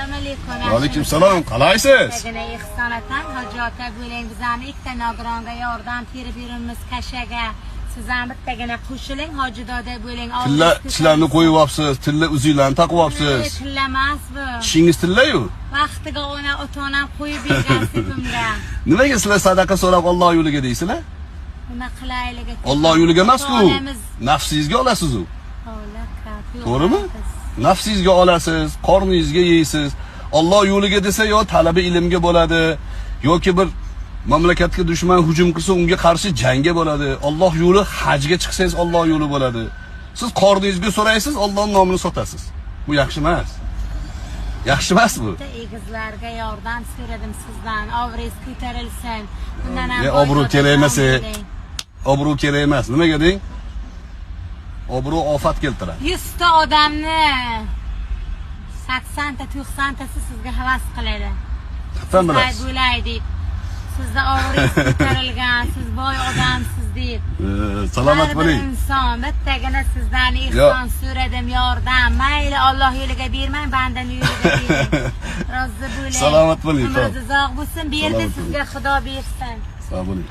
Assalomu alaykum. Va alaykum salom. Qalaysiz? Bittagina ehson atam, hoji ota bo'ling, bizani ikkita nogironga yordam terib yuribmiz kashaga. Siz ham bittagina qo'shiling, hoji doda bo'ling. Tilla tishlarni qo'yib olibsiz, tilla uzuklarni taqib olibsiz. Tilla emas bu. Tishingiz tilla-yu. Vaqtiga ona ota-onam qo'yib bergan sepimga. Nimaga sizlar sadaqa so'rab Alloh yo'liga deysizlar? Nima qilaylik? Alloh yo'liga emas-ku. Ota-onamiz Nafsingizga olasiz u. Yo'q, To'g'rimi? Nafsingizga olasiz, qorningizga yeysiz. Alloh yo'liga desa yo talaba ilmga bo'ladi, yoki bir mamlakatga dushman hujum qilsa unga qarshi jangga bo'ladi. Alloh yo'li hajga chiqsangiz Alloh yo'li bo'ladi. Siz qorningizga so'raysiz, Allohning nomini sotasiz. Bu yaxshi emas. Yaxshi emas bu. Bitta egizlarga yordam so'radim sizdan. Obro'yingiz ko'tarilsin. Bundan ham Ne boy obro' odam kerak emas, e. bo'ling. Obro' kerak emas. Nimaga deng? Obro' ofat keltiradi. 100 ta odamni 80 ta 90 tasi sizga havas qiladi. Qattan Sizlar bilasiz. bo'lay deb. Sizda obro'yingiz ko'tarilgan, siz boy odamsiz deb. Salomat Har bir bo'ling. inson bittagina sizdan ehson so'radim, yordam. Mayli, Alloh yo'liga bermang, bandani yo'liga bering. Rozi bo'ling. Salomat bo'ling, Umringiz uzoq bo'lsin, berdi Salomat sizga Xudo bersin. Sog' bo'ling.